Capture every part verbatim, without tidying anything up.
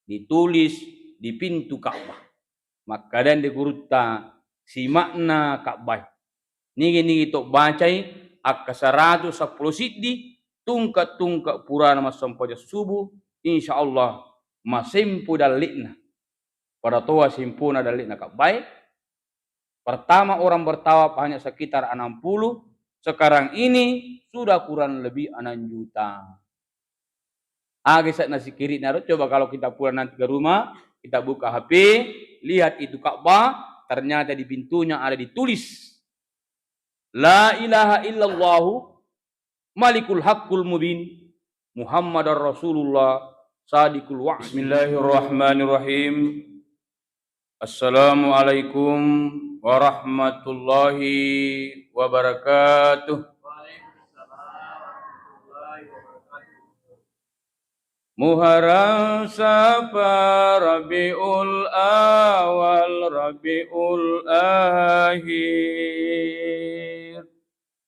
ditulis di pintu Ka'bah. Makkeda anre gurutta, sima'na Ka'bah. Nigi-nigi to bacai akka saratu seppulo siddi, tungke-tungke purana massempajang subuh, insya Allah masempo dalle'na. Pada toa sempona dalle'na Ka'bah. Pertama orang bertawaf hanya sekitar enam puluh, sekarang ini sudah kurang lebih enam juta. Aga ise'na sikiri'na ro? Coba kalau kita pulang nanti ke rumah, kita buka H P, lihat itu Ka'bah, ternyata di pintunya ada ditulis, "La ilaha illallahu Malikul Haqqul Mubin, Muhammadar Rasulullah Sadiqul Wa'd." Bismillahirrahmanirrahim. Assalamualaikum warahmatullahi wabarakatuh. Muharram, Safar, Rabiul Awal, Rabiul Akhir,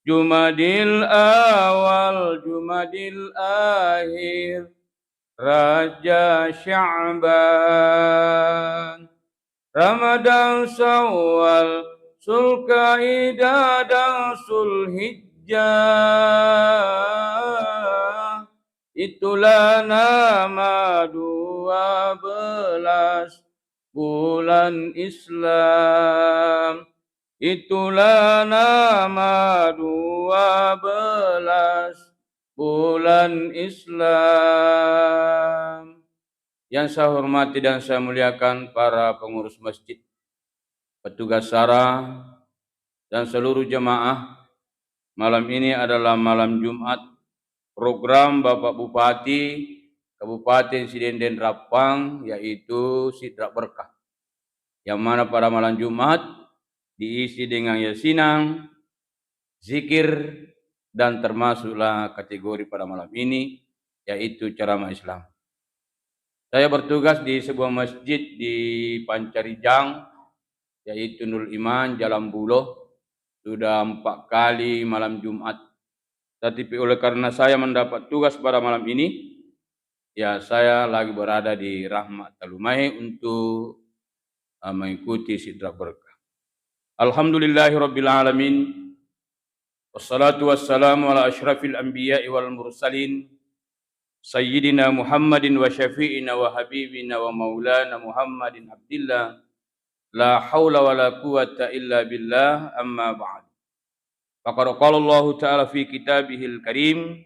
Jumadil Awal, Jumadil Akhir, Rajab, Sya'ban, Ramadan, Syawal, Zulkaidah dan Zulhijjah. Itulah nama dua belas bulan Islam. Itulah nama dua belas bulan Islam. Yang saya hormati dan saya muliakan para pengurus masjid, petugas sara, dan seluruh jemaah. Malam ini adalah malam Jumat. Program Bapak Bupati Kabupaten Sidendeng Rappang, yaitu Sidra Berkah, yang mana pada malam Jumat diisi dengan yasinan, zikir, dan termasuklah kategori pada malam ini, yaitu ceramah Islam. Saya bertugas di sebuah masjid di Pancarijang, yaitu Nurul Iman, Jalan Buloh, sudah empat kali malam Jumat. Tetapi oleh karena saya mendapat tugas pada malam ini, ya, saya lagi berada di Rahmat Talumahe untuk, eh, mengikuti Sidra Berkah. Alhamdulillahirabbil alamin. Wassalatu wassalamu ala asyrafil anbiya'i wal mursalin, Sayyidina Muhammadin wa syafi'ina wa habibina wa maulana Muhammadin Abdillah, la haula wa la quwwata illa billah, amma ba'd. Faqad qala Allahu ta'ala fi kitabihil karim,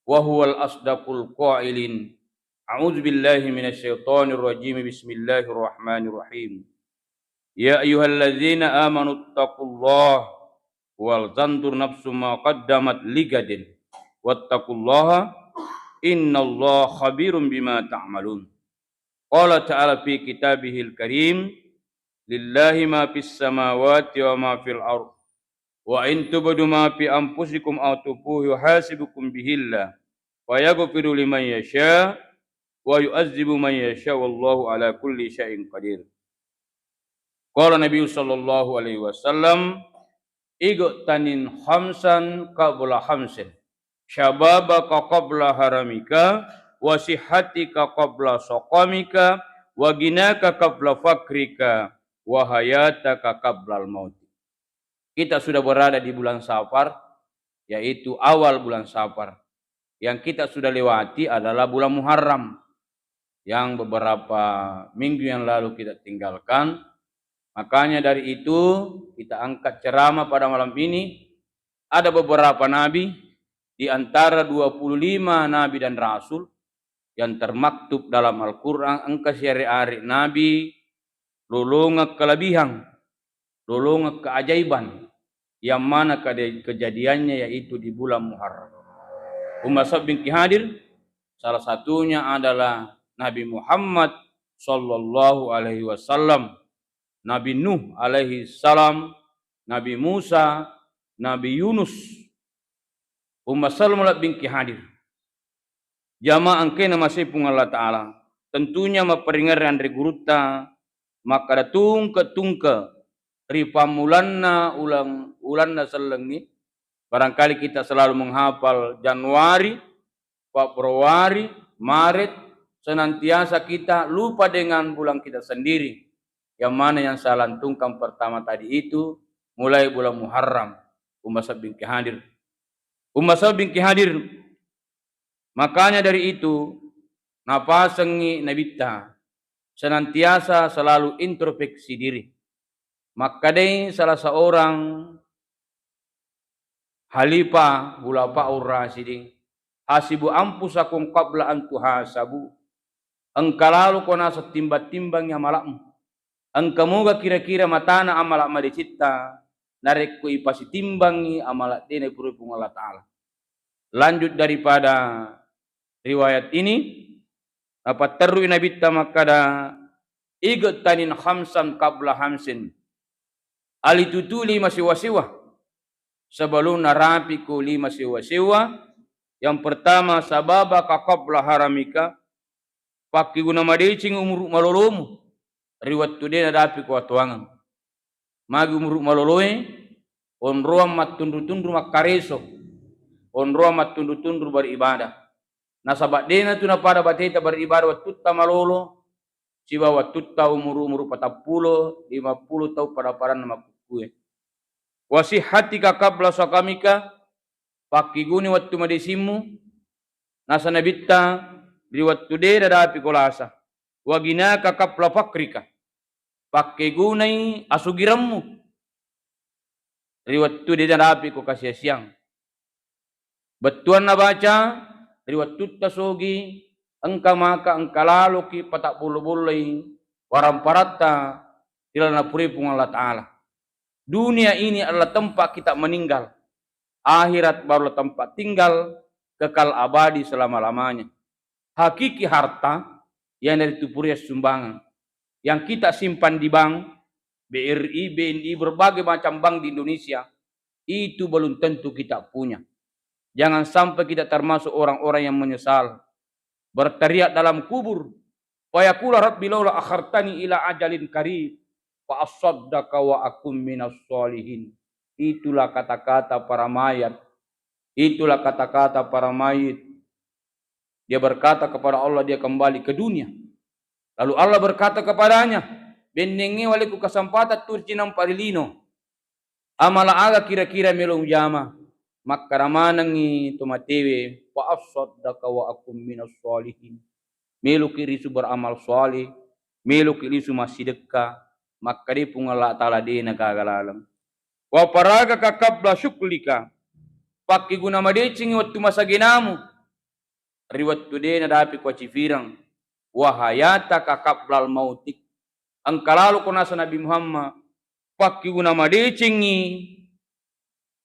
wa huwal asdaqul qailin. A'udzu billahi minasy syaithanir rajim. Bismillahirrahmanirrahim. Ya ayyuhalladzina amanu taqullaha wal tanzur nafsum ma qaddamat ligadin wattaqullaha innallaha khabirum bima ta'malun. Qala ta'ala fi kitabihil karim, lillahi ma fis samawati wa ma fil ard. Wa in tubdu ma fi anfusikum aw tukhfuhu yuhasibkum bihillah. Fa yaghfiru liman yasha wa yu'adzibu man yasha wallahu ala kulli syai'in qadir. Qala Nabi sallallahu alaihi wasallam, "Igtanim khamsan qabla khamsin, syababaka qabla haramika, wa sihhatika qabla saqamika, wa ghinaka qabla faqrika, wa hayataka qabla mautik." Kita sudah berada di bulan Safar, yaitu awal bulan Safar. Yang kita sudah lewati adalah bulan Muharram, yang beberapa minggu yang lalu kita tinggalkan. Makanya dari itu, kita angkat ceramah pada malam ini. Ada beberapa nabi, di antara dua puluh lima nabi dan rasul yang termaktub dalam Al-Quran, engka siare-are nabi lolongeng kelebihang, lolongeng keajaiban, yang mana kede-, kejadiannya yaitu di bulan Muharram. Umma sabbingki hadir, salah satunya adalah Nabi Muhammad sallallahu alaihi wasallam, Nabi Nuh alaihi salam, Nabi Musa, Nabi Yunus. Umma salmu labbingki hadir. Jamaah engkae namasei Puang Allah Ta'ala, tentunya mapparingerre anre gurutta makkada tungke-tungke ri pammulanna ulang-, ulanna sellengngi. Barangkali kita selalu menghafal Januari, Februari, Maret, senantiasa kita lupa dengan bulan kita sendiri, yang mana yang saya lantunkan pertama tadi itu mulai bulan Muharram, umma sabbing ki hadir. Umma sabbing ki hadir. Makanya dari itu, napasengngi Nabitta senantiasa selalu introspeksi diri. Makkedai salah seorang Khalifah Khulafaur Rasyidin, "Hasibu anfusakum qabla an tuhasabu." Engka lalo ko naseng timbang-timbangngi amala'mu. Engka moga kira-kira matana amala' madecitta narekko ipasitimbangngi amala' de napuroi Puang Allah Ta'ala. Lanjut daripada riwayat ini, napatterui Nabitta makkada, "Igtanim khamsan qabla khamsin." Alitutu lima sewa-sewa sebelum narapiko lima sewa-sewa. Yang pertama, sababaka qabla haramika, pakkeguna madeceng umuru' malolomu ri wettu de' nadapiko atuangeng. Magi umuru' maloloe, onroang mattunru-tunru makkareso, onroang mattunru-tunru beribadah. Nasaba' de'na tu napada bateta beribadah wettutta malolo sibawa wettutta umuru'-umuru' patappulo, limappulo taung pada-padanna makkukkue. Wa sihhatika qabla saqamika, pakkeguni wettu madesimmu, naseng Nabitta, ri wettu de' nadapiko lasa. Wa ghinaka qabla faqrika, pakkegunai asugiremmu ri wettu de' nadapiko kasiasiang. Bettuanna baca, ri wettutta sogi, engka maka engka laloki patabbollo-bolloi waramparatta ri lalenna purae Puang Allah Ta'ala. Dunia ini adalah tempat kita meninggal. Akhirat barulah tempat tinggal kekal abadi selama-lamanya. Hakiki harta iyanaritu pura sumbangan yang kita simpan di bank, B R I, B N I, berbagai macam bank di Indonesia, itu belum tentu kita punya. Jangan sampai kita termasuk orang-orang yang menyesal, berteriak dalam kubur, "Fayaqula Rabbi laula akhartani ila ajalin qarib, fa asaddaqa wa akun minas sholihin." Itulah kata-kata para mayat. Itulah kata-kata para mayit. Dia berkata kepada Allah, dia kembali ke dunia. Lalu Allah berkata kepadanya, "Bennengngi walekku kesempatan turji nampa ri lino. Amala aga kira-kira melo mujama?" Makkada manengngi to matewe, "Fa asaddaqa wa akun minas sholihin." Meloki lisu beramal sholeh, meloki lisu massidekka, makkadai Puang Allah Ta'ala de' nagaga laleng. "Wa faragaka qabla syughlika." Pakkeguna madecengngi wettu masagenamu ri wettu de' nadapiko acifireng. "Wa hayataka qablal mautik." Engka lalo ko naseng Nabi Muhammad, pakkeguna madecengngi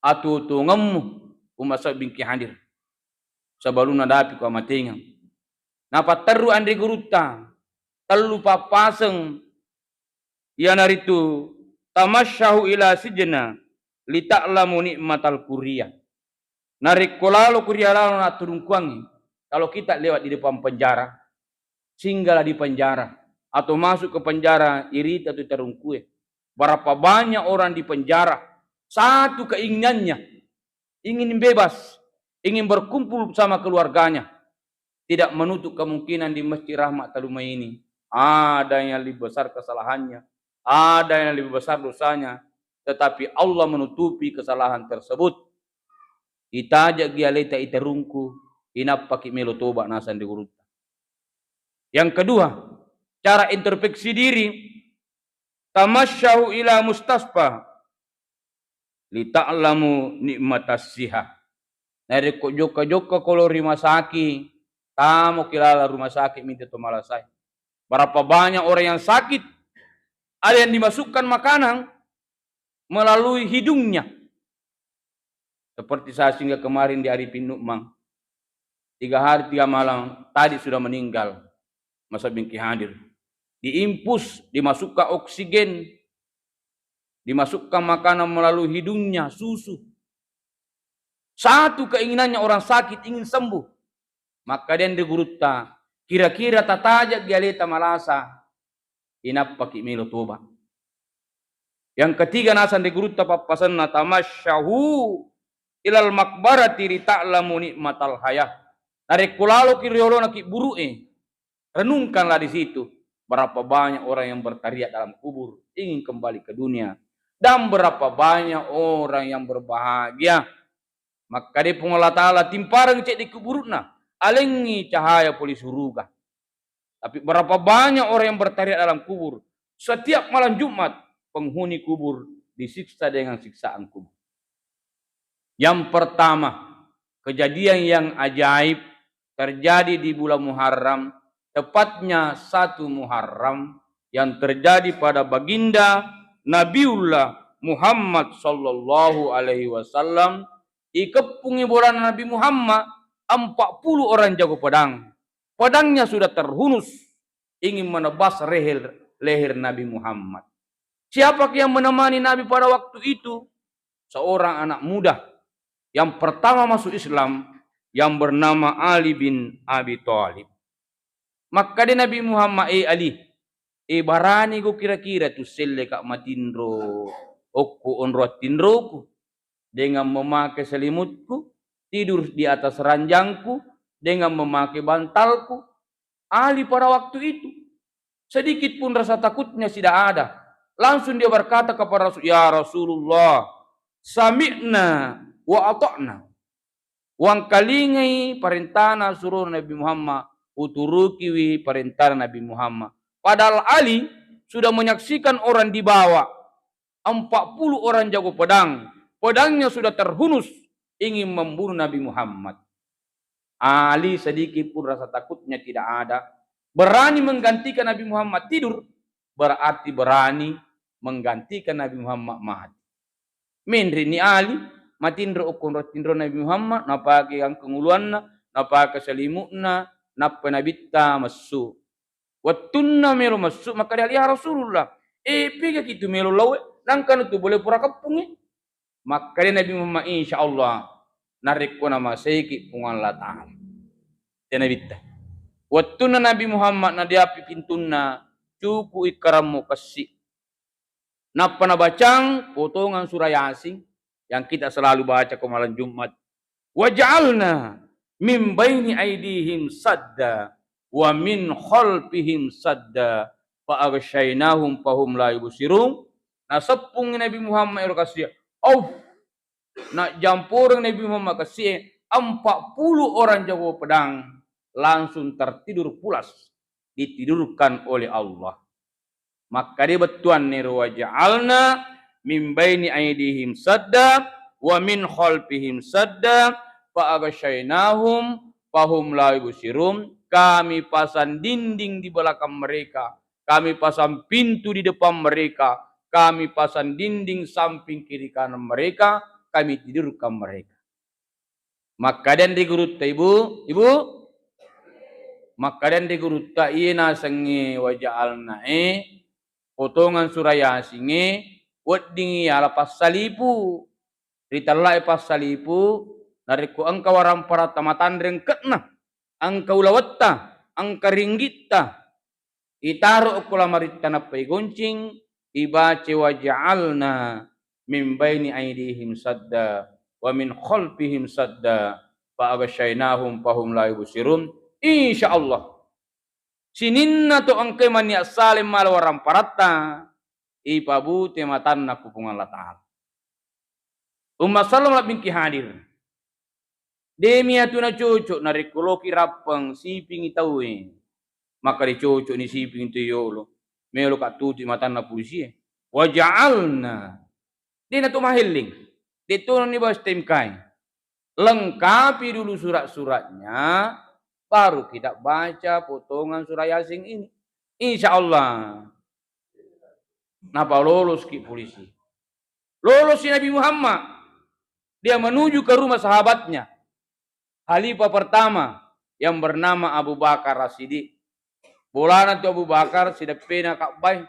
atuo-tuongemmu, umma sabbingki hadir, sebelum nadapiko amatengeng. Napatterru anre gurutta, tellu pappaseng, iyanaritu, "Tamasyahu ila sijna lita'lamu ni'matal kuriyah." Narekko lalo kuria lalo natturungkuangngi, kalau kita lewat di depan penjara, singgahlah di penjara atau masuk ke penjara, irita tu tarungkue. Berapa banyak orang di penjara, satu keinginannya, ingin bebas, ingin berkumpul sama keluarganya. Tidak menutup kemungkinan di Masjid Rahmat Taluma ini ada yang lebih besar kesalahannya, ada yang lebih besar dosanya, tetapi Allah menutupi kesalahan tersebut. Itaja'gi aleta itarungku, inappaki melo toba, naseng ri gurutta. Yang kedua, cara introspeksi diri, "Tamasyahu ila mustasfa lita'lamu ni'matas siha." Narekko jokka-jokka kolo ri rumah sakit, tamoki laleng rumah sakit minta to malasae. Berapa banyak orang yang sakit, ada yang dimasukkan makanan melalui hidungnya. Seperti saya singgah kemarin di Arifin Nukmang, tiga hari tiga malam tadi sudah meninggal, umma sabbingki hadir. Diinfus, dimasukkan oksigen, dimasukkan makanan melalui hidungnya, susu. Satu keinginannya orang sakit ingin sembuh. Makkeda anre gurutta, kira-kira tataja'gi aleta malasa, inappaki melo toba. Yang ketiga, naseng ri gurutta pappasenna, "Tamasyahu ilal makbarati lita'lamu ni'matal hayah." Narekko laloki riolona kiburu'e, Renungkanlah di situ, berapa banyak orang yang berteriak dalam kubur, ingin kembali ke dunia, dan berapa banyak orang yang berbahagia. Makkeda Puang Allah Ta'ala, timpareng ceddi kuburuna, alengi cahaya pole suruga. Tapi berapa banyak orang yang berteriak dalam kubur. Setiap malam Jumat, penghuni kubur disiksa dengan siksaan kubur. Yang pertama, kejadian yang ajaib terjadi di bulan Muharram, tepatnya satu Muharram, yang terjadi pada baginda Nabiullah Muhammad sallallahu alaihi wasallam. Ikeppungi bolana Nabi Muhammad empat puluh orang jago pedang. Pedangnya sudah terhunus, ingin menebas leher, leher Nabi Muhammad. Siapakah yang menemani Nabi pada waktu itu? Seorang anak muda yang pertama masuk Islam, yang bernama Ali bin Abi Thalib. Makkeda Nabi Muhammad, "Eh Ali, eh, barani go kira-kira tu selleka matinro okko onro attinroku, dengan memakai selimutku, tidur di atas ranjangku, dengan memakai bantalku?" Ali pada waktu itu, sedikit pun rasa takutnya tidak ada. Langsung dia berkata kepada Rasul, "Ya Rasulullah, sami'na wa ata'na." Wangkalingai parentana suruh Nabi Muhammad, uturukiwi parentana Nabi Muhammad. Padahal Ali sudah menyaksikan orang dibawa empat puluh orang jago pedang. Pedangnya sudah terhunus, ingin membunuh Nabi Muhammad. Ali sedikit pun rasa takutnya tidak ada. Berani menggantikan Nabi Muhammad tidur, berarti berani menggantikan Nabi Muhammad mati. Menre ni Ali, matinro okko onro tinro Nabi Muhammad, napake angkeng uluanna, napake selimutna, nappa Nabitta messu. Wettunna melo messu, makkeda Ali, "Ya Rasulullah, eh, pegaki tu melo laoe, nangkana tu bole pura keppungi?" Makkeda Nabi Muhammad, "Insya Allah, narekko namaseiki Puang Allah Ta'ala." Te Nabitta. Wettunna Nabi Muhammad nadiapi pintunna, cuku ikkarammu kessi. Nappa nabacang potongan surah Yasin yang kita selalu baca ko malam Jumat. "Waja'alna min baini aidihim sadda wa min khalfihim sadda fa aghsyainahum fahum la yubsirun." Naseppungi Nabi Muhammad ero kasih. Auf. Najjampureng Nabi Muhammad kasi'e, empat puluh orang jago pedang langsung tertidur pulas, ditidurkan oleh Allah. Makkeda bettuanna ero, "Waja'alna min baini aidihim sadda wa min khalfihim sadda fa aghsyainahum fahum la yubsirun." Kami pasang dinding di belakang mereka, kami pasang pintu di depan mereka, kami pasang dinding samping kiri kanan mereka, kami tidurkan mereka. Makkedani ri gurutta, Ibu, Ibu, makkedani ri gurutta, iye nasengnge waja'alnae, potongan surah Yasingnge, weddingngi yala passalipu. Ritellae passalipu, narekko engka waramparatta matanre engke'na, engka ulawetta, engka ringgitta, itaro okko lamaritta nappa igoncing, ibaca, "Waja'alna min baini aidihim sadda wa min khalfihim sadda fa aghsyainahum fahum la yubsirun." Insya Allah, sininna to engkai mania saleng mala waramparatta, ipabute matanna ku Puang Allah Ta'ala. Umma sallam labbingki hadir. De miyatu nacocok narekko loki rappeng sipingi tauwe. Maka dicocok ni sipingi tu yolo. Melo ka tutup matanna polisi e. Waja'alna. De na to mahelling. De to ni bas T M K. Lengkapi dulu surat-suratnya, baru kita baca potongan surah Yasin ini. Insya Allah. Napa lolos ki polisi. Lolos si Nabi Muhammad. Dia menuju ke rumah sahabatnya. Khalifah pertama yang bernama Abu Bakar As-Siddiq. Bolana tu Abu Bakar, sideppena Ka'bah.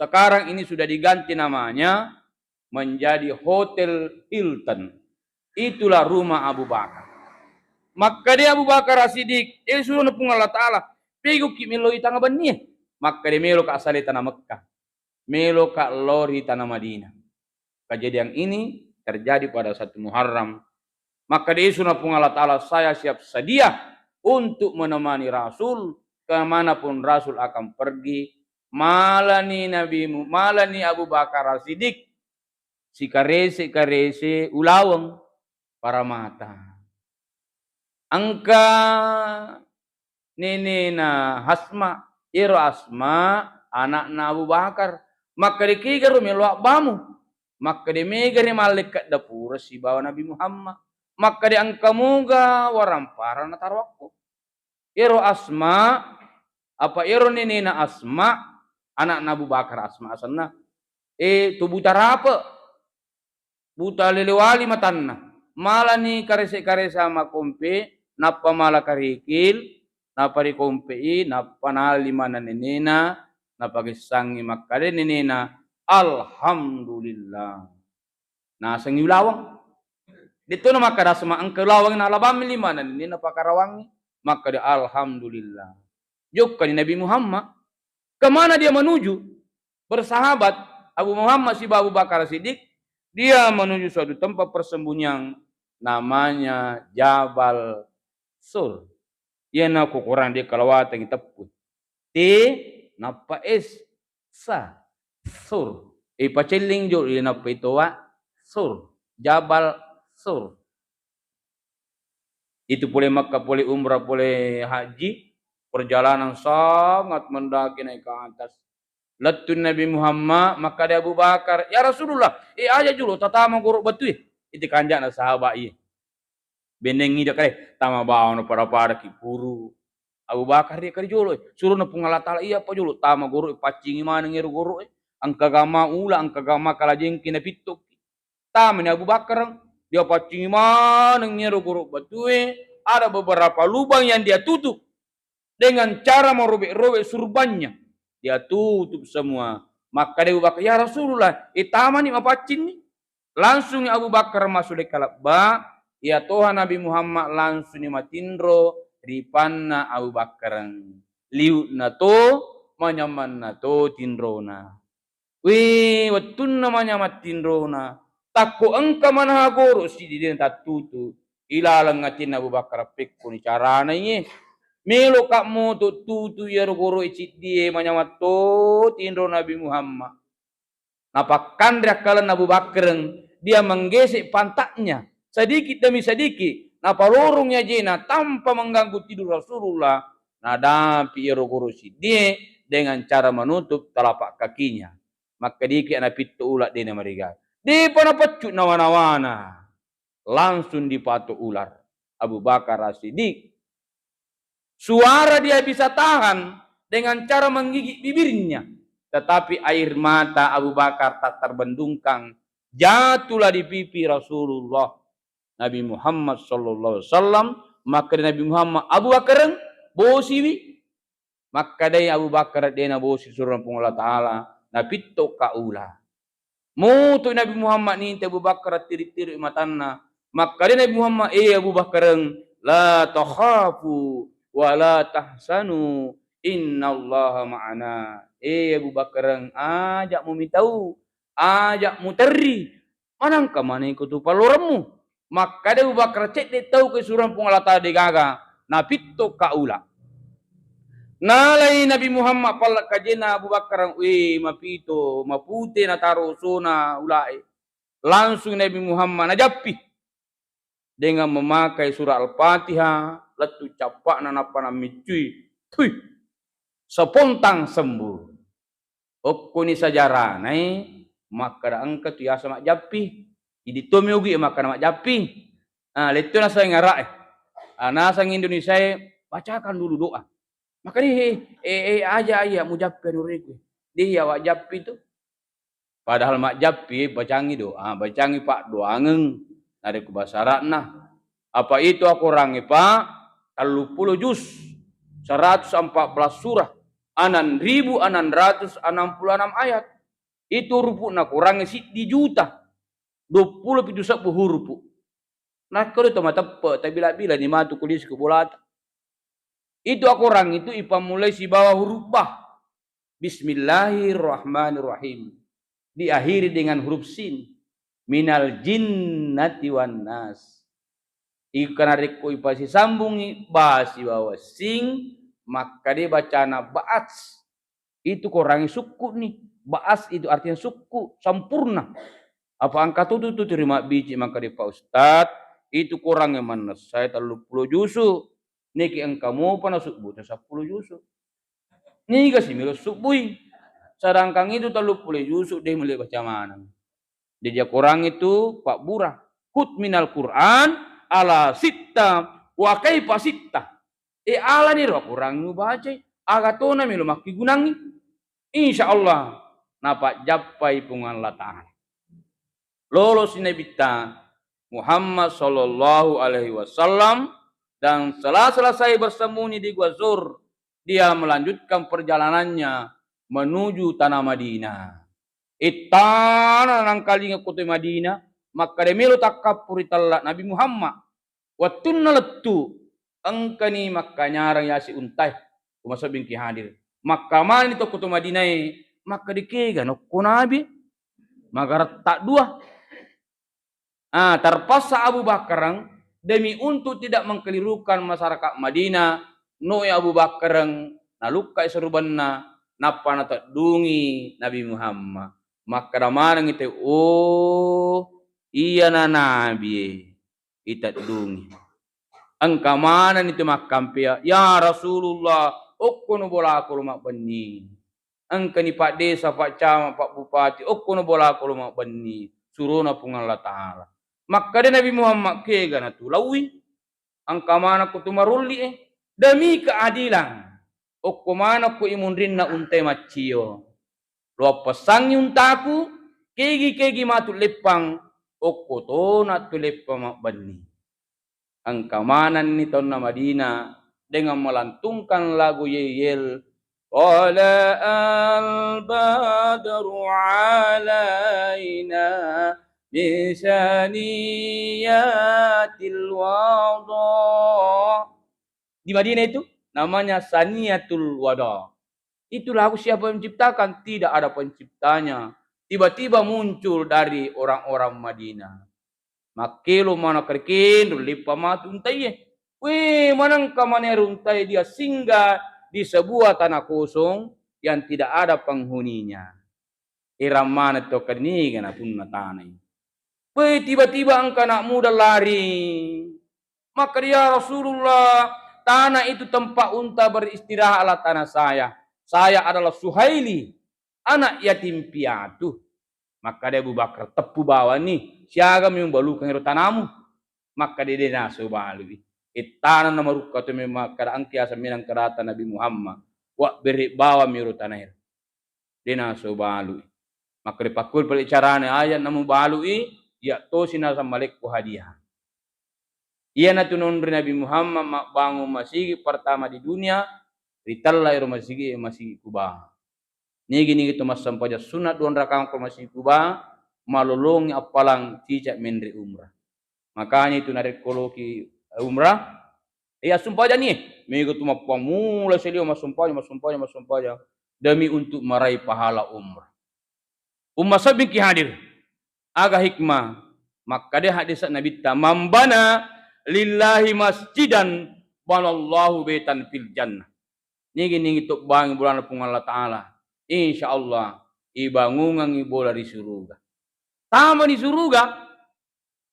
Sekarang ini sudah diganti namanya menjadi Hotel Hilton. Itulah rumah Abu Bakar. Makkeda Abu Bakar As-Siddiq, "Eh, suruh Puang Allah Ta'ala, pegoki meloi tanga bennie." Makkeda, "Melo ka asale tanah Mekah." Meloka lao ri tana Madinah. Kejadian ini terjadi pada satu Muharram. Maka diisuna Puang Allah Ta'ala, "Saya siap sedia untuk menemani Rasul kemanapun Rasul akan pergi, malani Nabi Mu-, malani Abu Bakar As-Siddiq sikarese-karese ulaweng paramata. Engka nenena Asma, iyaro Asma anakna Abu Bakar. Makkeda, "Kegaro melo abbamu?" Makkeda, "Megare mallekka dapura sibawa Nabi Muhammad." Makkeda, "Engka muga waramparang nataroakko." Ero Asma, apa ero nenena Asma, anakna Abu Bakar Asma asenna, eh, tu buta rape, buta lelewali matanna. Malani karese-karesa makompe, nappa mala karikil, nappa rikompe'i, nappa nali mana nenena, napagessangi makkade nenena, "Alhamdulillah." Nasengngi ulaweng. Detto na makkada Asma engka ulaweng nalabammi lima, nenena napakarawangngi. Makkada, "Alhamdulillah." Jokkani Nabi Muhammad. Kemana dia menuju? Bersahabat Abu Muhammad siba Abu Bakar Siddiq, dia menuju suatu tempat persembunyian namanya Jabal Sur. Iyana ko Quran dia kalawatangi teppu. T, nappa S, sa. Sur. Ipacelling jolo, nappa itowa Sur. Jabal Sur. Itu pole Makkah, pole umrah, pole haji, perjalanan sangat mendaki naik ke atas. Lettu Nabi Muhammad, makkada Abu Bakar, "Ya Rasulullah, eh, aja jolo tatama goro batue." Itu kanjana sahabat iya. Bennengngi ida kale, tama bawang pada-pada ki puru. Abu Bakar dia kali jolo, eh. Suruh na Puang Allah Taala, iya apa jolo, tama goro, eh, paccingi maneng ero goro, eh. Engka gama ula, engka gama kalajengki na pittoki. Tamani Abu Bakar, dia paccingi maneng ero goro batue, ada beberapa lubang yang dia tutup dengan cara merobek-robek surbannya. Dia tutup semua. Makkada Abu Bakar, "Ya Rasulullah, eh, tamani mapaccinni." Langsung Abu Bakar masuk di kalebba, iya toha Nabi Muhammad langsung ni matinro ripanna Abu Bakar. Liutna to, manyamanna to tinrona. Wé, wettunna manyamang tinrona, takko engka manaha goro siddi dé' natattutu, ilaleng atinna Abu Bakar, pékkoni carana iyé? Méloka moto tutu iyaro goroé siddié manyamang to tinro Nabi Muhammad. Napakkanré akkalenna Abu Bakreng, dia menggesek pantatnya sedikit demi sedikit, napalorong ajéna tanpa mengganggu tidur Rasulullah, nadapi iyaro goro siddié dengan cara menutup telapak kakinya. Makkediki napitto ula' dé' namarigaga. Dé'pa napeccu' nawa-nawana. Langsung dipatok ular Abu Bakar As-Siddiq. Suara dia bisa tahan dengan cara menggigit bibirnya, tetapi air mata Abu Bakar tak terbendungkan, jatuhlah di pipi Rasulullah Nabi Muhammad sallallahu alaihi wasallam. Makkeda Nabi Muhammad, "Abu Bakar, bosiwi." Makkedai Abu Bakar, "Dé' nabosi, surona Puang Allah Taala, napittoka ula." Mutu Nabi Muhammad nintai Abu Bakar, tiri-tiri matanna. Makkeda Nabi Muhammad, "Eh Abu Bakar, la takhafu wa la tahzanu, innallaha ma'ana." Eh Abu Bakar, aja' mumitau, aja' muterri, manengka maneng iko tu palloremmu. Makkeda Abu Bakar, "Cedde' tau ké surona Puang Allah Taala dé' gaga, napittoka ula." Nalai Nabi Muhammad pallakkajenna Abu Bakar, wé, mapito, mapute nataro osona ulaé. Langsung Nabi Muhammad najappi dengan memakai surah Al-Fatihah, lettu cappa'na nappa nammiccui. Tui, sepontang sembuh. Okkoni sajaranaé makkeda engka tu yaseng majjappi. Idi' tommi ogi makkeda majjappi. Ah, lettu naseng Ara'é. Ah, naseng Indonesiaé, "Bacakan dulu doa." Makkeda, "Eh, eh, eh, aja' iya mujappi anu rékku. Dé' iya wajjappi tu." Padahal majjappi, bacangngi doa, bacangngi paddoangeng. Narékko bahasa Ara'na. Apa itu akorangngé, Pak? Telluppulo juz, seratus empat belas surah, enam ribu enam ratus enam puluh enam ayat. Itu hurupu'na korangngé siddi juta duappulo pitu sebbu hurupu'. Nakko to mateppe', tabila-bila ni matu kulisi ku bolata. Itu akorang itu ipammulai sibawa huruf ba. Bismillahirrahmanirrahim. Diakhiri dengan huruf sin. Minal jinnati wan nas. Iko narékko ipasisambungngi ba sibawa sin, Makkeda bacana ba'as, itu korangnge sukku ni. Ba'as itu artinya sukku, sempurna. Apa engka tutu tu terima biji makkeda, Pak Ustaz, itu korangnge mannessai telluppulo jusu. Niki engka mopa nasubbu tu seppulo jusu. Niga si melo subbui. Sedangkan itu telluppulo jusu de melo baca maneng. Jadi Al-Quran itu pabbura. Khudz minal Quran ala sitta wa kaifa sitta. E, alani ro Quran ubacai, aga tona melo makkigunangi. Insya Allah napajjappai Puang Allah Ta'ala. Lolosi Nabitta Muhammad sallallahu alaihi wasallam, dan setelah selesai bersembunyi di Gua Zur, dia melanjutkan perjalanannya menuju tanah Madinah. Ittana nangkalinga kota Madinah, makkeda melo takkappu ri tella Nabi Muhammad. Wettunna lettu, engkani makkanyarang yasi untae, ku masebbingki hadir. Makkamani to kota Madinae, makkeda kega nokko Nabi, magaretta dua. Ah, terpaksa Abu Bakar demi untuk tidak mengkelirukan masyarakat Madinah, noi Abu Bakar nalukkai serubanna, nappa nateddungi Nabi Muhammad. Makkeda manengngi te, "Oh, iyana Nabi e iteddungi." Engka manenni tu makkampea, "Ya Rasulullah, okkono bolako lo mabbenni." Engkani Pak Desa, Pak Camat, Pak Bupati, okkono bolako lo mabbenni, surona Puang Allah Ta'ala. Makkeda Nabi Muhammad, "Kega natulaui? Engka manakko tu marolli e, demi keadilan. Okko manakko imunrinna untae maccio. Lo appessangngi untaku, kegi-kegi matu leppang, okko tona tu leppang mabbenni." Engka manenni taunna Madinah dengan melantungkan lagu yel-yel, "Tala'al badru alaina min saniyatil wada." Di Madinah itu namanya Saniyatul Wada. Itu lagu siapa yang menciptakan? Tidak ada penciptanya. Tiba-tiba muncul dari orang-orang Madinah. Makkelo mana kerkendro leppa matu untaie. We, manengka manero untae dia singgah di sebuah tanah kosong yang tidak ada penghuninya. Erang maneng to, kaniga napunna tanai. We, tiba-tiba engka anak muda lari. Makkeda, "Ya Rasulullah, tanah itu tempat unta beristirahatlah tanah saya. Saya adalah Suhaili, anak yatim piatu." Makkeda Abu Bakar, "Teppu bawani, siaga mi mubalukang ero tanamu?" Makkeda, "De naso balui." Ittana namarukka tu memang makkeda, engka yaseng menang kerata Nabi Muhammad, wabbere bawang mi ero tanae. De naso balui. Makkeda, "Pakkoi pale carana, ayat namubalui, iya tosi naseng malekku hadiah." Iyanatu nonri Nabi Muhammad mabbangung masigi pertama di dunia, ritella ero masigi, Masigi Kuba. Nigi-nigi to massempajang sunat dua rakaat ko Masigi Kuba, malolongi appalang cicak menre umrah. Makanya itu narekko loki umrah, iya sumpajang ni, mega tu mappamula selio massumpajang, massumpajang, massumpajang demi untuk meraih pahala umrah. Umma sabbingki hadir. Aga hikmah? Makkeda hadis Nabitta, "Man bana lillahi masjidan banallahu baitan fil jannah." Nigi-nigi tobbangi bolana Puang Allah Ta'ala, insya Allah ibangungangi bola di suruga. Tama di suruga,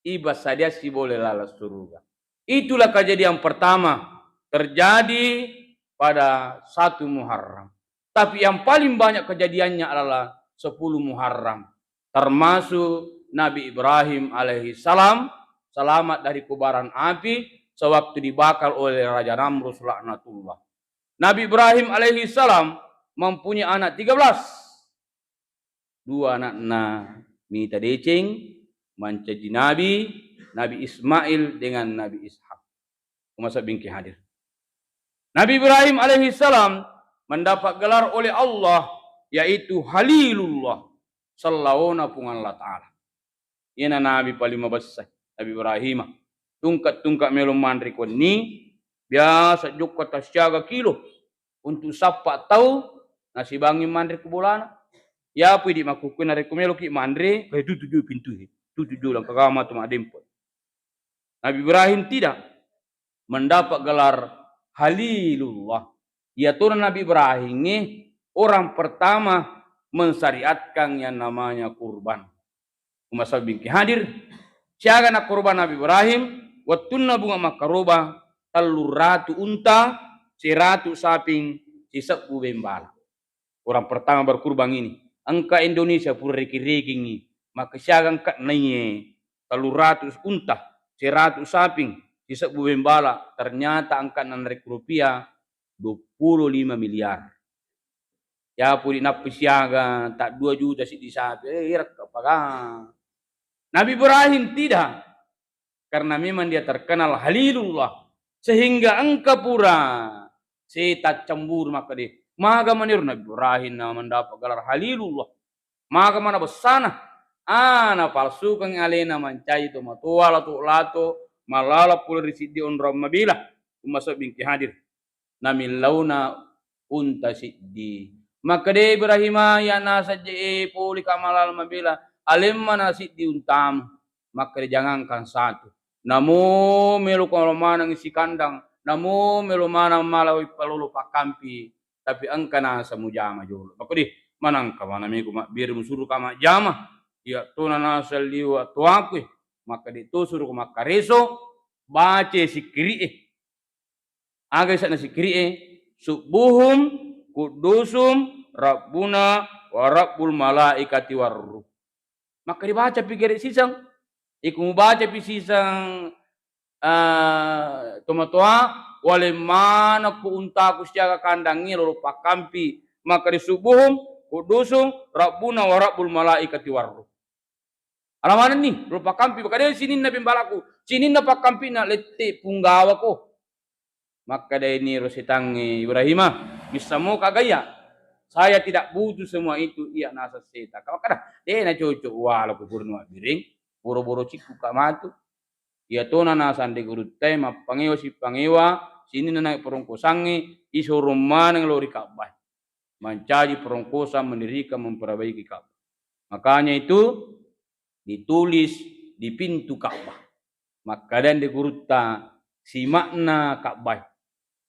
iba sadia sibole laleng suruga. Itulah kejadian pertama terjadi pada satu Muharram. Tapi yang paling banyak kejadiannya adalah sepuluh Muharram. Termasuk Nabi Ibrahim alaihi salam selamat dari kobaran api sewaktu dibakar oleh Raja Namrud laknatullah. Nabi Ibrahim alaihi salam mempunyai anak tiga belas. Dua anakna mita deceng, mancaji nabi, Nabi Ismail dengan Nabi Ishak. Umma sabbingki hadir. Nabi Ibrahim alaihi salam mendapat gelar oleh Allah, yaitu Khalilullah, sellaona Puang Allah Ta'ala. Iyana nabi paling mabessa, Nabi Ibrahim. Tungka-tungka melo manre ko wenni, biasa jokka tassiaga kilo untuk sappa tau nasibangi manre ku bolana. Yapu idi makkukku narekko meloki manre, eh, tutuju pintu, tutuju langka kama tu madempo. Nabi Ibrahim tidak, mendapat gelar Khalilullah. Iyatona Nabi Ibrahim e orang pertama mensyariatkan yang namanya kurban. Umma sabbingki hadir, siaga nakkorban Nabi Ibrahim, wettunna bunga makkaroba, telluratu unta, seratu saping, sisebbu bembala. Orang pertama berkurban ini. Engka Indonesia pura riki-rikingi, maka siaga engka naiye, telluratu unta, seratu saping, sisebbu bembala, ternyata engka narekko rupiah dua puluh lima miliar. Ya pudi nappi siaga tak dua juta siddi sapi, eh, irakka paga. Nabi Ibrahim tidak, karena memang dia terkenal Halilullah, sehingga engka pura setan cemburu, maka dia, maga maniro Nabi Ibrahim na mendapat gelar Halilullah. Maga mana bessana, ana palsukeng alena mancaji tomatoa lato-lato, malala pole ri siddi onrong mabela, umma sabbingki hadir. Namillauna unta siddi. Makkeda Ibrahima, iya naseng je e, poli ka malala mabela, alemma na siddi untamu. Makkeda, jangankan satu, namo melo ko maneng sikandang, namo melo maneng mala ipalolo pakkampi, tapi engka naseng mujama jolo. Makkeda, manengka mana meko mabbere musuru ka majjama, iya tona naseng liwa toaku e. Makkeda to suruko makkareso, bace sikkiri e. Aga ise'na sikkiri'e? Subbuhum quddusum rabbuna wa rabbul malaikati warruh. Maka dibacapi gere siseng. Iko mubacapi siseng, eh, tomatoa, wale manekko untaku siaga kandangnge lolo pakkampi. Maka di subbuhum quddusum rabbuna wa rabbul malaikati warruh. Ala manenni, lo pakkampi, makkeda sininna bembalaku, sininna pakkampina lette punggawako. Makkedaini ro setangnge, Ibrahima, missammoka gaya? Saya tidak butuh semua itu, iya naseng setang. Ka makkeda, de na cocok wala ku purno abbiring, boro-boro cikku ka matu. Iya tona naseng de gurutta e, mappangewa sippangewa, sininna naik perongkosangnge, isorong maneng lo ri Ka'bah. Mancaji perongkosan, mendirikan, memperbaiki Ka'bah. Makanya itu ditulis di pintu Ka'bah. Makkedani gurutta, sima'na Ka'bah.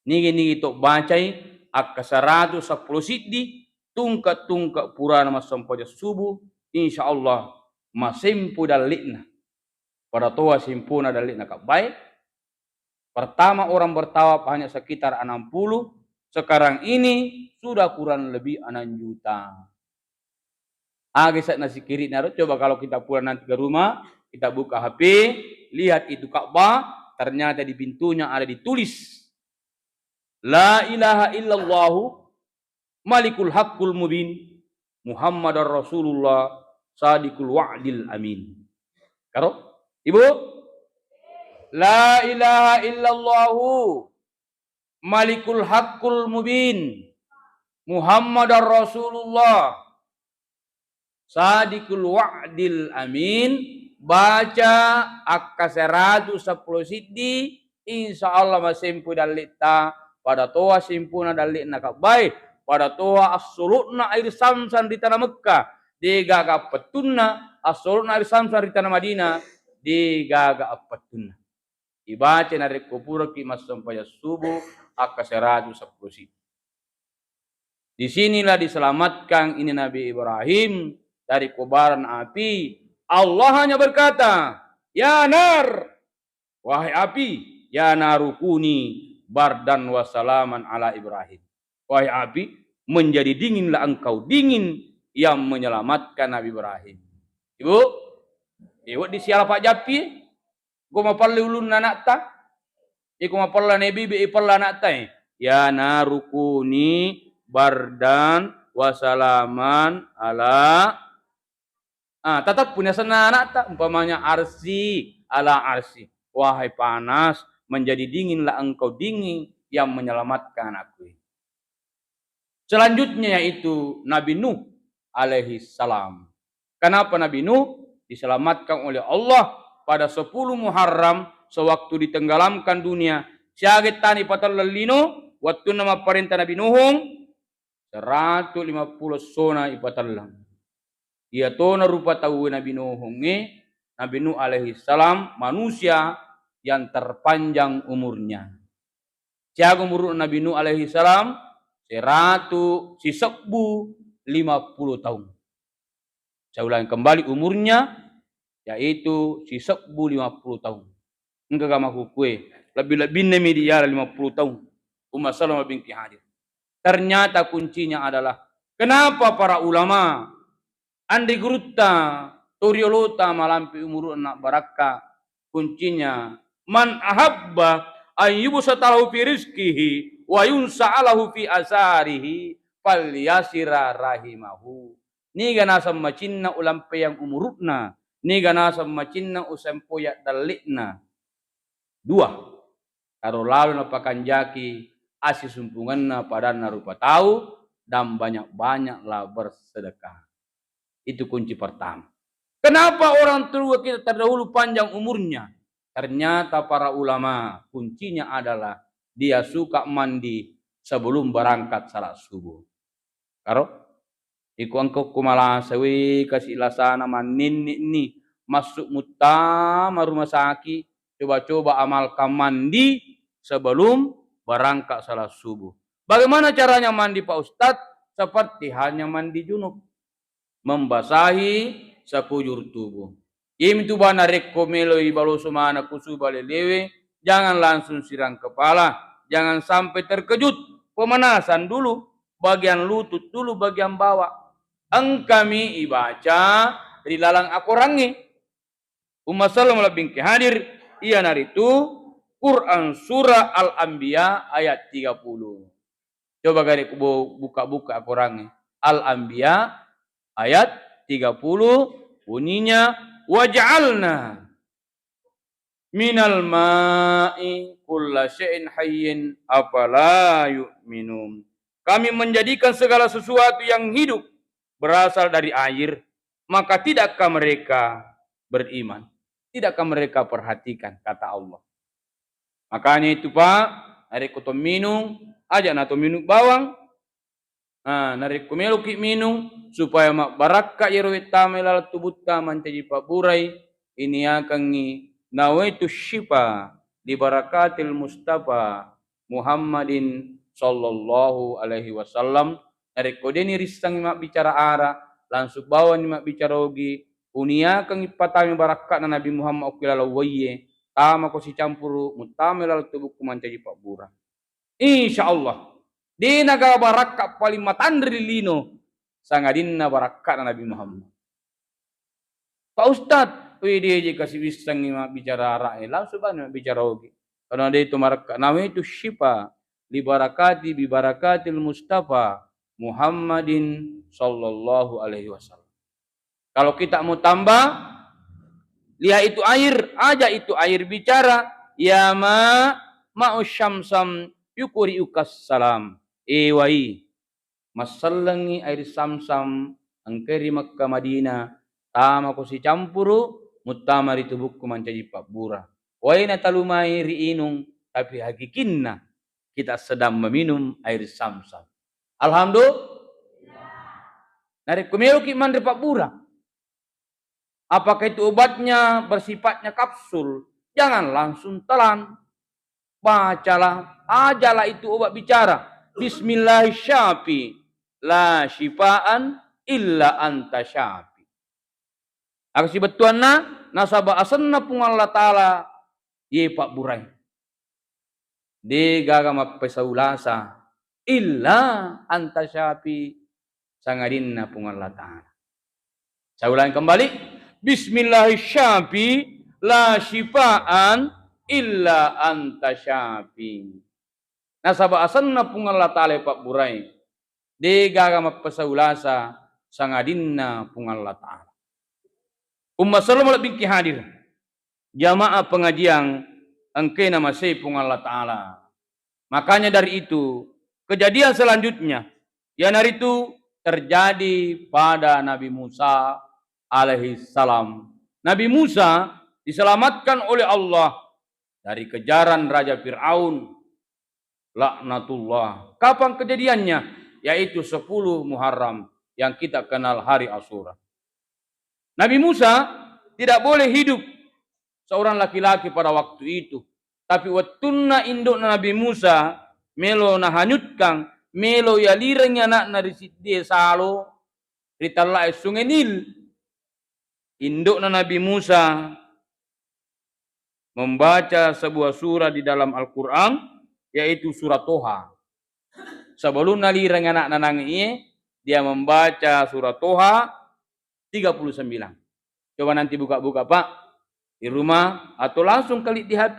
Nigi-nigi to bacai akka seratu seppulo siddi tungke-tungke purana massempajang subuh, insya Allah masempo dalle'na. Pada toa sempona dalle'na Ka'bah e. Pertama orang bertawaf hanya sekitar enam puluh, sekarang ini sudah kurang lebih enam juta. Aga ise'na sikkiri'na ro? Coba kalau kita pulang nanti ke rumah, kita buka H P, lihat itu Ka'bah, ternyata di pintunya ada ditulis, La ilaha illallahu Malikul Haqqul Mubin, Muhammadar Rasulullah, Sadiqul Wa'dil Amin. Karo? Ibu? La ilaha illallahu Malikul Haqqul Mubin, Muhammadar Rasulullah, Sadiqul Wa'dil Amin, baca akka seratu seppulo siddi, insya Allah masempo dalle'ta, pada toa sempona dalle'na Ka'bah e, pada toa assolo'na air Zamzam ri tana Mekka, degaga appettunna, assolo'na air Zamzam ri tana Madinah, degaga appettunna. Ibaca narekko puraki massempajang subuh akka seratu seppulo siddi. Di sinilah diselamatkan ini Nabi Ibrahim dari kobaran api. Allah hanya berkata, "Ya nar, wahai api, ya naru kuni bardan wa salaman ala Ibrahim." Wahai api, menjadi dinginlah engkau, dingin yang menyelamatkan Nabi Ibrahim. Ibu, ibu di siala Pak Jappi, Ko mapelle ulunna ana'ta? Iko mapella nabibi ipella ana'ta e. Ya naru kuni bardan wa salaman ala, ah, tateppu ni asenna ana'ta, umpamanya arsi, ala arsi. Wahai panas, menjadi dinginlah engkau dingin yang menyelamatkan anakku ini. Selanjutnya yaitu Nabi Nuh alaihi salam. Kenapa Nabi Nuh diselamatkan oleh Allah pada sepuluh Muharram sewaktu ditenggelamkan dunia? Siaga ettana ipatelleng lino, wettunna mapparenta Nabi Nuhung, seratu lima puluh essona ipatelleng. Iyatona rupa tauwe Nabi Nuhungnge, Nabi Nuh alaihi salam, manusia yang terpanjang umurnya. Siaga umuru'na Nabi Nuh alaihi salam? seratu sisebbu lima puluh taung. Saya ulangi kembali, umurnya yaitu sisebbu lima puluh taung. Engka ga makkukue, lebbi-lebbinna mi diala lima puluh taung. Umma Salama binti Hadir. Ternyata kuncinya adalah, kenapa para ulama, anre gurutta, toriolota malampe umuru'na barakka? Kuncinya, "Man ahabba an yubsata lahu fi rizqihi wa yunsa'a lahu fi asarihi falyasira rahimahu." Niga naseng macinna ulampeyang umuru'na, niga naseng macinna usempoi addalle'na. Dua, taro lalo napakanjaki assisumpungenna padanna rupa tau, dan banyak-banyaklah bersedekah. Itu kunci pertama. Kenapa orang tua kita terdahulu panjang umurnya? Ternyata para ulama, kuncinya adalah dia suka mandi sebelum berangkat salat subuh. Karo? Iko engka ko malasa, we, kasi lasana manninni'ni, massu muttama rumah sakit, coba-coba amalkan mandi sebelum berangkat salat subuh. Bagaimana caranya mandi, Pak Ustadz? Seperti halnya mandi junub. Membasahi sekujur tubuh. Iyamitu bana, rekko meloi baloso maneng ku suba lelewe, jangan langsung sirang kepala, jangan sampai terkejut. Pemanasan dulu, bagian lutut dulu, bagian bawah. Engkami ibaca ri laleng akorangnge. Umma Salama lebbi engke hadir, iyanaritu Quran Surah Al-Anbiya ayat tiga puluh. Coba gare ku bu-, buka-buka akorangnge. Al-Anbiya ayat tiga puluh, bunyinya, "Waja'alna minal ma'i kulla syai'in hayyin, afala yu'minun." Kami menjadikan segala sesuatu yang hidup berasal dari air, maka tidakkah mereka beriman? Tidakkah mereka perhatikan, kata Allah. Makanya itu, Pak, narekko to minung, aja na to minung bawang. Ah, narekko meloki minung, supaya mabbarakka iyaro wettama laleng tubutta mancaji pabburai, iniakengngi nawaitu syifa li barakatil Mustafa Muhammadin sallallahu alaihi wasallam. Narekko deni rissengngi mabbicara ara, langsung bawani mabbicara ogi, uniakengngi patami barakka'na Nabi Muhammad okki laleng waiye, tamako sicampuru, muttama laleng tubukku mancaji pabbura. Insya Allah, de naga barakka paling matanre ri lino sangadinna barakka'na Nabi Muhammad. Pak Ustadz, wih, de je kasi wissengngi mabbicara ara'e, langsung bani mabbicara ogi. Karena de itu marakka, nawaitu syifa li barakati bi barakatil Mustafa Muhammadin sallallahu alaihi wasallam. Kalau kita mau tambah, lihat itu air, aja itu air bicara, "Ya ma, ma'u syamsam yukuri ukas salam." Eh, wai, massellengi air samsam engkai ri Mekka Madinah, tamako sicampuru, muttama ri tubukku mancaji pabbura. Wai natalumai ri inung, tapi hakikinna kita sedang meminum air samsam. Alhamdulillah. Narekko meloki manre pabbura, apakah itu obatnya bersifatnya kapsul? Jangan langsung telan. Bacalah, ajalah itu obat bicara. Bismillah syafi, la syifaan illa anta syafi. Aga sibettuanna, nasaba asenna Puang Allah Ta'ala ye pabburai. De gaga mappesau lasa, illa anta syafi, sangadinna Puang Allah Ta'ala. Saya ulangi kembali, bismillah syafi, la syifaan illa anta syafi. Nasaba asenna Puang Allah Ta'ala pabburai. De gaga mappesau lasa sangadinna Puang Allah Ta'ala. Umma Salama lebbi engke hadir. Jamaah pengajian engkae namasei Puang Allah Ta'ala. Makanya dari itu, kejadian selanjutnya, iyanaritu terjadi pada Nabi Musa alaihi salam. Nabi Musa diselamatkan oleh Allah dari kejaran Raja Firaun, laknatullah. Kapan kejadiannya? Yaitu sepuluh Muharram yang kita kenal hari Asyura. Nabi Musa tidak boleh hidup seorang laki-laki pada waktu itu. Tapi wettunna indukna Nabi Musa melo nahanyutkan, melo yalirengngi ana'na ri siddie salo ri tellae Sunge Nil. Indo'na Nabi Musa membaca sebuah surah di dalam Al-Quran, yaitu surah Toha. Sebelum nalireng ana'na nange iye, dia membaca surah Toha tiga puluh sembilan. Coba nanti buka-buka, Pak, di rumah, atau langsung klik di H P,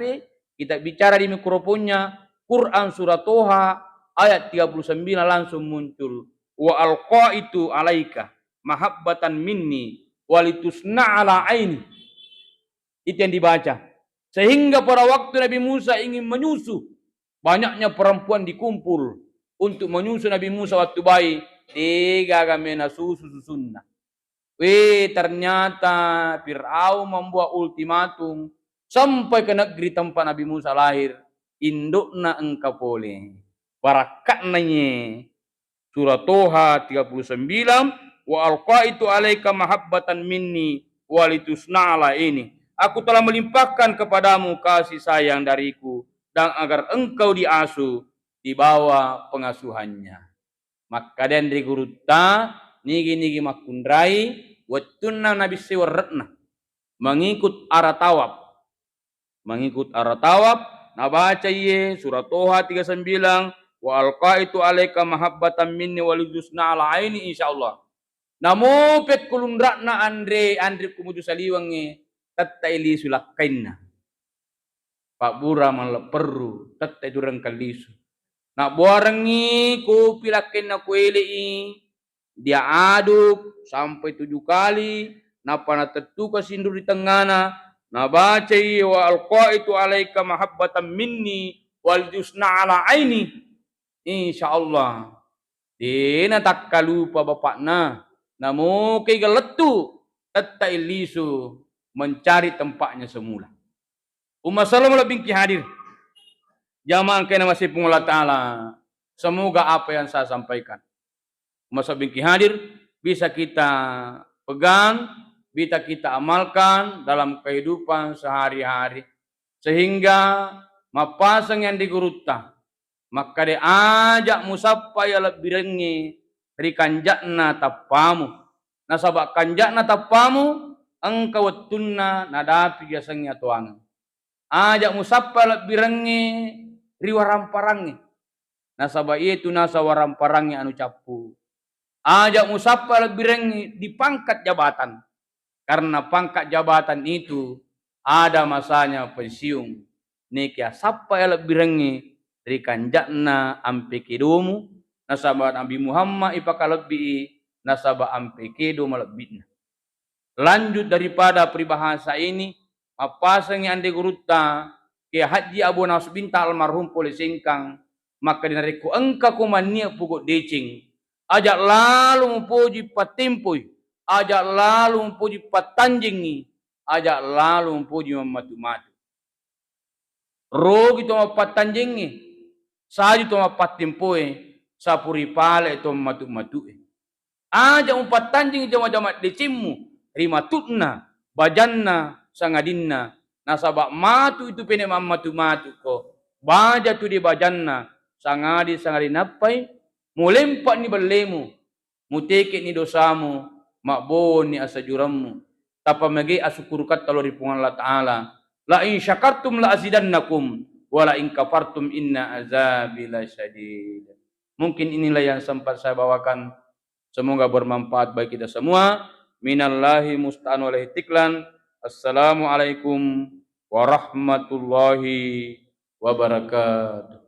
kita bicara di mikrofonnya, Quran surah Toha ayat tiga puluh sembilan langsung muncul. "Wa alqaitu alaika mahabbatan minni walitusna ala aini." Itu yang dibaca. Sehingga pada waktu Nabi Musa ingin menyusu, banyaknya perempuan dikumpul untuk menyusu Nabi Musa waktu bayi, degaga mena susu susunna. Weh, ternyata Firaun membuat ultimatum sampai ke negeri tempat Nabi Musa lahir, indukna engka pole. Barakka'na ye. Surah Toha tiga puluh sembilan, "Wa alqaitu alaika mahabbatan minni walitusna ala ini." Aku telah melimpahkan kepadamu kasih sayang dariku dan agar engkau diasuh di bawah pengasuhannya. Makkeda anre gurutta, nigi-nigi makkunrai wettunna nabissai werre'na, mengikut arah tawaf. Mengikut arah tawaf, nabaca iye surah Toha tiga sembilan, "Wa alqaitu alaika mahabbatan minni walitusna ala aini," insyaallah. Namo pekkulunra'na anre, anre kumuju saliwengnge, tettai lisu lakkainna. Pabbura mallepperru, tettai dureng kallisu. Nabbuarengngi kopi lakkainna kuele'i, dia aduk sampai tujuh kali, nappa natettuka sinru ri tengngana, nabacai, "Wa alqaitu alaika mahabbatan minni walitusna ala aini." Insyaallah, dena takkalupa bapakna, namokai galettu, tettai lisu mencari tempatnya semula. Umma salama lebbingki hadir. Jamaah engkae namasei Puang Allah Ta'ala. Semoga apa yang saya sampaikan, umma salama lebbingki hadir, bisa kita pegang, bisa kita amalkan dalam kehidupan sehari-hari. Sehingga mappaseng yang di gurutta. Makkeda, "Aja' musappai alebbirengnge ri kanja'na tappamu. Nasaba' kanja'na tappamu engka wettunna nadapi yasengnge atuangeng. Aja' musappai alebbirengnge ri waramparangnge. Nasaba' iyetu naseng waramparangnge anu cappu. Aja' musappai alebbirengnge di pangkat jabatan. Karena pangkat jabatan itu ada masanya pensiun. Nekia sappai alebbirengnge ri kanja'na ampe kedomu, nasaba' Nabi Muhammad ipakalebbi'i, nasaba' ampe kedo malebbi'na." Lanjut daripada peribahasa ini, mappasengngi anre gurutta, Kiai Haji Abu Nasr Binta almarhum pole Sengkang, makkeda, "Narekko engkako mannia pugo deceng, aja' lalo mupoji pattempoi, aja' lalo mupoji pattanjengngi, aja' lalo mupoji mammatu-matu." Rogi to mappattanjengnge, saju to mappattempoe, sapuri pale to matu-matue. Aja' mupattanjengngi jama-jama decemmu ri matu'na, bajanna, sangadinna. Nasaba' matu itu pene' mammatu-matuko. Baja tu di bajanna, sangadi-sangadi nappai, mulempa'ni bellemu, muteke'ni dosamu, mabbongenni asajuremmu. Tappa mege asukkurukatta lao ri Puang Allah Ta'ala. "La in syakartum la azidannakum, wa la in kafartum inna azabi lasyadid." Mungkin inilah yang sempat saya bawakan. Semoga bermanfaat bagi kita semua. Minallahi musta'an wa alaihi tiklan. Assalamualaikum warahmatullahi wabarakatuh.